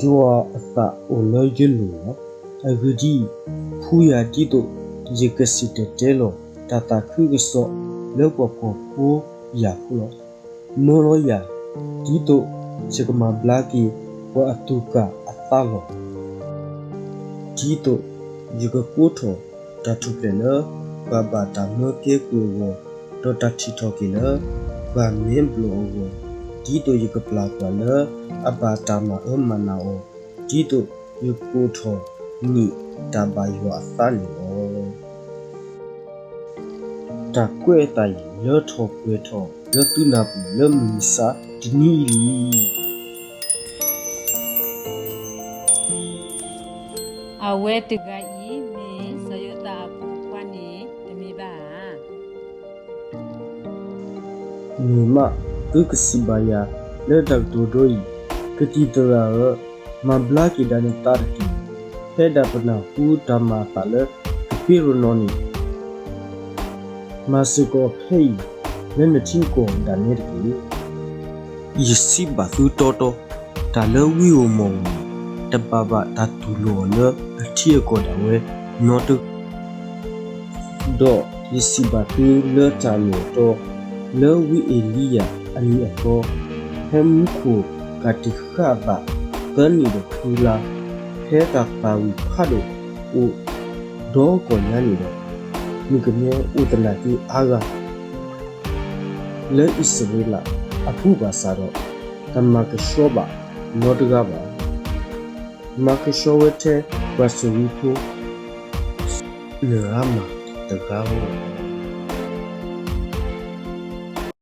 ယွၤအသးအိၣ်လၢယလိၤလီၤ. အဂ့ၢ်ဒ်အံၤ, ဖှူယၤဒ်သိးယကစံၣ်တဲၤတဲလီၤ တၢ်သးခုကစီၣ်လၢပှၤဖှီၣ်ဖိယာ်ဖိလီၤ. မၢလီၤယၤ, ဒ်သိးယကမၤဘျါက့ၤပှၤအသူၣ်ကၢ်အသးလီၤ. ဒ်သိးယကကိးထီၣ်တၢ်ထူၣ်ဖျဲးလၢပှၤဘၣ်တၢ်မၢကဲကုၢ်အဂီၢ်, ဒီးတၢ်ထံၣ်ထီၣ်က့ၤလၢပှၤမဲာ်ဘျီၣ်အဂီၢ်, ဒ်သိးယကပျၢ်ကွံာ်လၢအဘၣ်တၢ်မၤအၢမၤနးအီၤ, ဒ်သိးယကကိးထီၣ်န့ၢ်တၢ်ဘၣ်ယွၤအသးန့ၣ်လီၤ. တၢ်ကွဲးအသးအံၤလၢထီၣ်ပှဲၤထီၣ်လၢသုနၢ်ပူၤလၢမုၢ်မဆါတနံၤအံၤလံ. အဝဲတဂၤအံၤမ့ၢ်စီၤယိၤသးအဖိခွါန့ၣ်တမ့ၢ်ဘၣ်ဧါ. မ့ၢ်မး, သုကစံးဘၣ်ယၤလၢတၢ်ကတိၤဒိအံၤ, ကသံၣ်သရၣ်ဧၢ, မၤဘျါက့ၤဒၣ်နသးတက့ၢ်. ဖဲဒၣ်ပနၢ်ဟူတၢ်မၤအသးလၢကပ့းရနီၣ်န့ၣ်, မၤစ့ၢ်ကီးဖဲအံၤလၢနထံကီၢ်ဒၣ်နဲတက့ၢ်. ယစံးဘၣ်သုတီတီ, တၢ်လၢဝံဧိၤမီၢ်ဧိၤန့ၣ်, တဘၣ်ဘၣ်တၢ်တူၢ်လိာ်အီၤလၢအထံအကီၢ်ဒၣ်ဝဲနီတဂၤ ဒီးယစံးဘၣ်သုလၢတၢ်အမ့ၢ်အတီ, လၢဝံအ့လံယၤအနံၣ်အသီ, ဖဲမူခိၣ်ကၢ်တ့ၢ်ဃာ်အသးသၢနံၣ်ဒီးဃုလါ, ဖဲတၢ်သၣ်ဝံၤဖးဒိၣ်အိၣ်ဒီကီၢ်ညါန့ၣ်ဒီး, မုၣ်ကမဲအိၣ်သနာ်က့အါဂၤ လၢအံၣ်စရ့လးအပူၤဘၣ်ဆၣ်ဒီး, တမၤကဆှီဘၣ်နီတဂၤဘၣ်. မၤကဆှီဝဲထဲပှၤစီၤဝံဖိ နၢၤအါမးတဂၤဧိၤ.